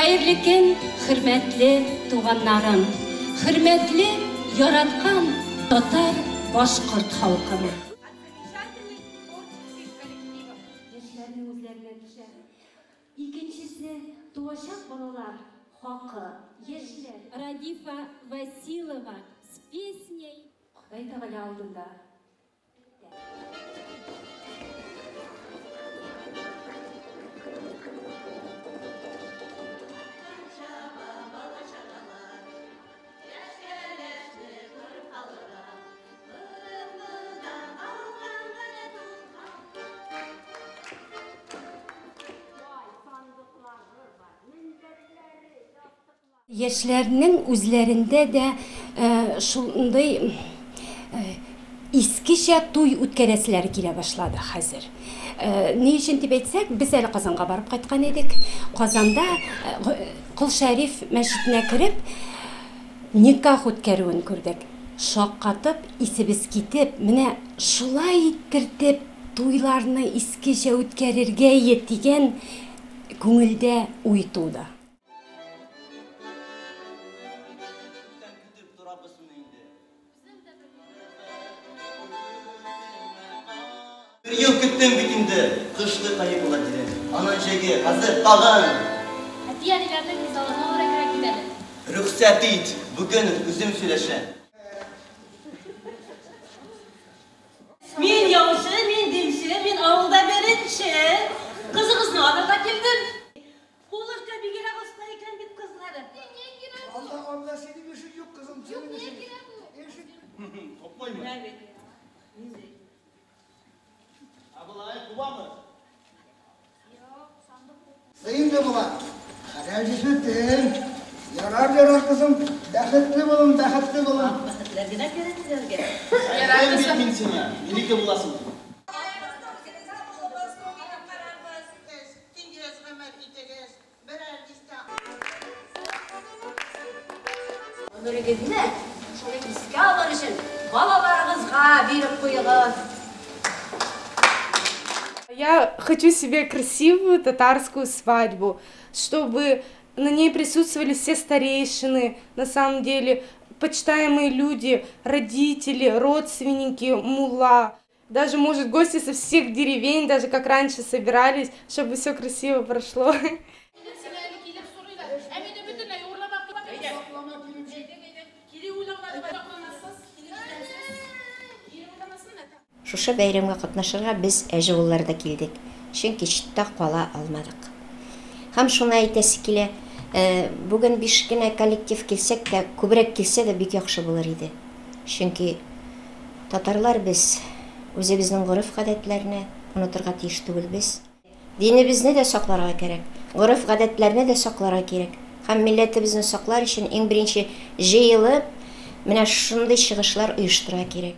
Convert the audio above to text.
Хәерле көн, хөрмәтле туганнарым, хөрмәтле яраткан татар, башкорт халкым! Яшьләрнең үзләренә төшә. Икенчесе, туачак балалар хакы, яшьләр. Радифа Василова с песней. Ходай Тәгалә алдында. Яшьләрнең үзләрендә дә шундый искечә туй үткәрәселәре килә башлады хәзер. Ни өчен дип әйтсәк, без әле Казанга барып кайткан идек. Казанда Кол Шәриф мәчетенә кереп, никах үткәрүен күрдек. Шаккатып, исебез китеп, менә шулай иттертеп туйларны искечә үткәрергә дигән күңелдә уй туды. Күптән көтеп торабыз моны инде. Бер ел көттем бит инде, кышкы каникуллар дидең. Аннан җәйге, хәзер тагын. Әти-әниләрнең ризалыгын алырга кирәк бит әле. Рөхсәт ит, бүген үзем сөйләшәм. Мин яучы, мин димче, мин авылда беренче. Кызыгызны алырга килдем. Кулышка бигрәк оста икән бит кызлары. Анда, анда синең эшең юк, кызым, синең эшең. Эшең. Топмыймы? Менә бит. Нинди? Ә болай кубамы? Инде була. Хәләл җефетең. Ярар, ярар, кызым. Бәхетле булың, бәхетле булың. Бәхетләр генә кирәк сезгә. Әйттем бит мин сиңа, минеке буласың дип. Гомерегезне шуны искә алыр өчен балаларыгызга биреп куегыз. Я хочу себе красивую татарскую свадьбу, чтобы на ней присутствовали все старейшины, на самом деле, почитаемые люди, родители, родственники, мулла. Даже, может, гости со всех деревень, даже как раньше собирались, чтобы все красиво прошло. Шушы бәйрәмгә катнашырга без Әҗеулларда килдек, чөнки читтә кала алмадык. Һәм шуны әйтәсе килә, бүген биш кенә коллектив килсәк тә, күбрәк килсә дә бик яхшы булыр иде. Чөнки татарлар без үзебезнең гореф-гадәтләрне онытырга тиеш түгелбез. Динебезне дә сакларга кирәк, гореф-гадәтләрне дә сакларга кирәк. Һәм милләтебезне саклар өчен иң беренче җыелып, менә шундый чыгышлар оештырырга кирәк.